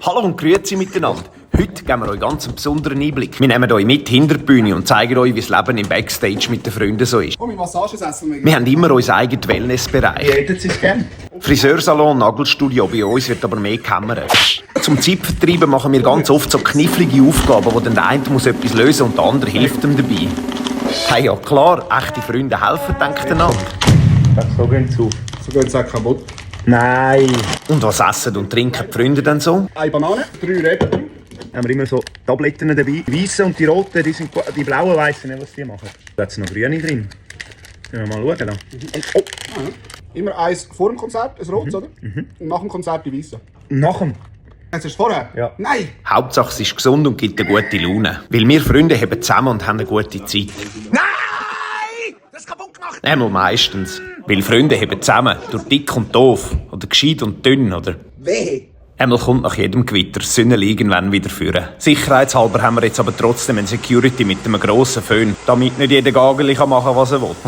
Hallo und grüezi miteinander. Heute geben wir euch ganz einen besonderen Einblick. Wir nehmen euch mit hinter die Bühne und zeigen euch, wie das Leben im Backstage mit den Freunden so ist. Oh, mein Massagesessel. Wir haben immer unseren eigenen Wellnessbereich. Wie hätten Sie es gern? Friseursalon, Nagelstudio, bei uns wird aber mehr gehämmert. Zum Zeitvertreiben machen wir ganz oft so knifflige Aufgaben, wo dann der eine muss etwas lösen und der andere hilft ihm dabei. Hey, ja klar, echte Freunde helfen, denkt einander. So gehen zu. So geht es auch kaputt. Nein. Und was essen und trinken die Freunde dann so? Eine Banane, 3 Reben. Haben wir immer so Tabletten dabei. Die weißen und die roten, die blauen weiss ich nicht, was die machen. Da hat es noch grüne drin. Können wir mal schauen. Da. Oh. Immer eins vor dem Konzert, ein rotes, oder? Und nach dem Konzert die weißen. Nach dem. Jetzt ist es vorher? Ja. Nein! Hauptsache es ist gesund und gibt eine gute Laune. Weil wir Freunde haben zusammen und haben eine gute Zeit. Nein! Das ist kaputt gemacht! Einmal meistens. Weil Freunde haben zusammen, durch dick und doof. Oder gescheit und dünn, oder? Weh! Einmal kommt nach jedem Gewitter das Sonnenlicht irgendwann wieder führen. Sicherheitshalber haben wir jetzt aber trotzdem eine Security mit einem grossen Föhn, damit nicht jeder Gageli machen kann, was er will. Und